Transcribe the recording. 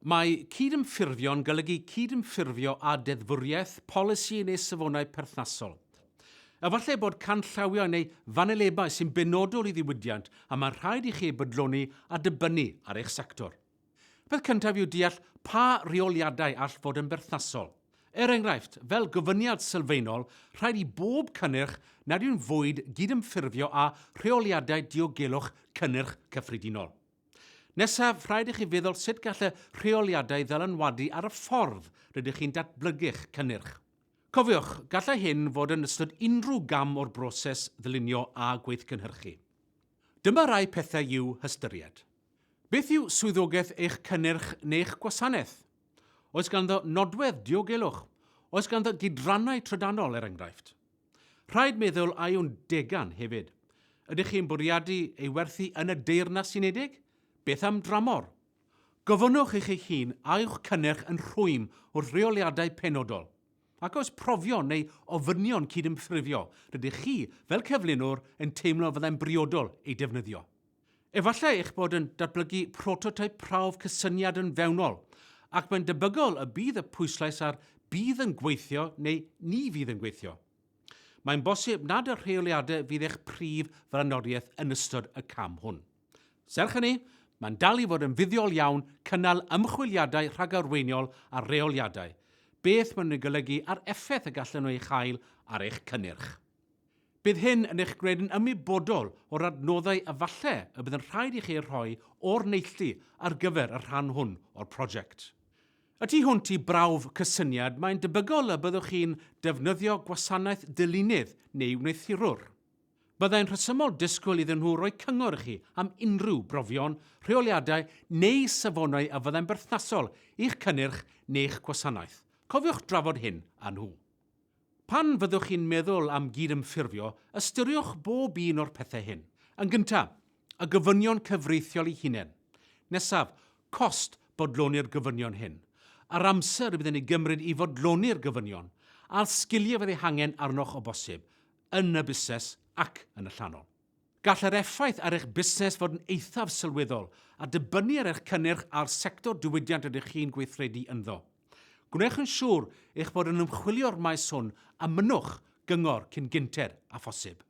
Mae cydymffurfio'n golygu cydymffurfio â deddfwriaeth, polisi neu safonau perthnasol. Efallai bod canllawiau neu fanylebau sy'n benodol i ddiwydiant a mae'n rhaid i chi eu bodloni a dibynnu ar eich sector. Y peth cyntaf yw deall pa reoliadau all fod yn berthnasol. Er enghraifft, fel gofyniad sylfaenol, rhaid i bob cynnyrch nad yw'n fwyd gydymffurfio â rheoliadau diogelwch cynnyrch cyffredinol. Nesaf, rhaid i chi feddwl sut gall y rheoliadau ddylanwadu ar y ffordd rydych chi'n datblygu'ch cynnyrch. Cofiwch, gallai hyn fod yn ystod unrhyw gam o'r broses ddylunio a gweithgynhyrchu. Dyma rai pethau i'w hystyried. Beth yw swyddogaeth eich cynnyrch neu'ch gwasanaeth? Oes ganddo nodwedd diogelwch? Oes ganddo gydrannau trydanol, er enghraifft? Rhaid meddwl a yw'n degan hefyd. Ydych chi'n bwriadu ei werthu yn y Deyrnas Unedig? Beth am dramor? Gofynnwch i chi'ch hun a yw'ch cynnyrch yn rhwym wrth reoliadau penodol, ac oes profion neu ofynion cydymffurfio rydych chi fel cyflenwr yn teimlo fyddai'n briodol eu defnyddio. Efallai eich bod yn datblygu prototeip prawf cysyniad yn fewnol, ac mae'n debygol y bydd y pwyslais ar 'bydd yn gweithio' neu 'ni fydd yn gweithio'. Mae'n bosib nad y rheoliadau fydd eich prif flaenoriaeth yn ystod y cam hwn. Serch hynny, mae'n dal i fod yn fuddiol iawn cynnal ymchwiliadau rhagarweiniol ar reoliadau, beth maen nhw'n ei golygu a'r effaith y gallan nhw ei chael ar eich cynnyrch. Bydd hyn yn eich gwneud yn ymwybodol o'r adnoddau efallai y bydd yn rhaid i chi eu rhoi o'r neilltu ar gyfer y rhan hwn o'r prosiect. Y tu hwnt i brawf cysyniad, mae'n debygol y byddwch chi'n defnyddio gwasanaeth dylunydd neu wneuthurwr. Byddai'n rhesymol disgwyl iddyn nhw roi cyngor i chi am unrhyw brofion, rheoliadau neu safonau a fyddai'n berthnasol i'ch cynnyrch neu'ch gwasanaeth. Cofiwch drafod hyn â nhw. Pan fyddwch chi'n meddwl am gydymffurfio, ystyriwch bob un o'r pethau hyn. Yn gyntaf, y gofynion cyfreithiol eu hunain. Nesaf, cost bodloni'r gofynion hyn, a'r amser y bydd yn ei gymryd i fodloni'r gofynion, a'r sgiliau fydd eu hangen arnoch o bosib, yn y busnes ac yn allanol. Gall yr effaith ar eich busnes fod yn eithaf sylweddol a dibynnu ar eich cynnyrch a'r sector diwydiant rydych chi'n gweithredu ynddo. Gwnewch yn siŵr eich bod yn ymchwilio'r maes hwn a mynnwch gyngor cyn gynted â phosib.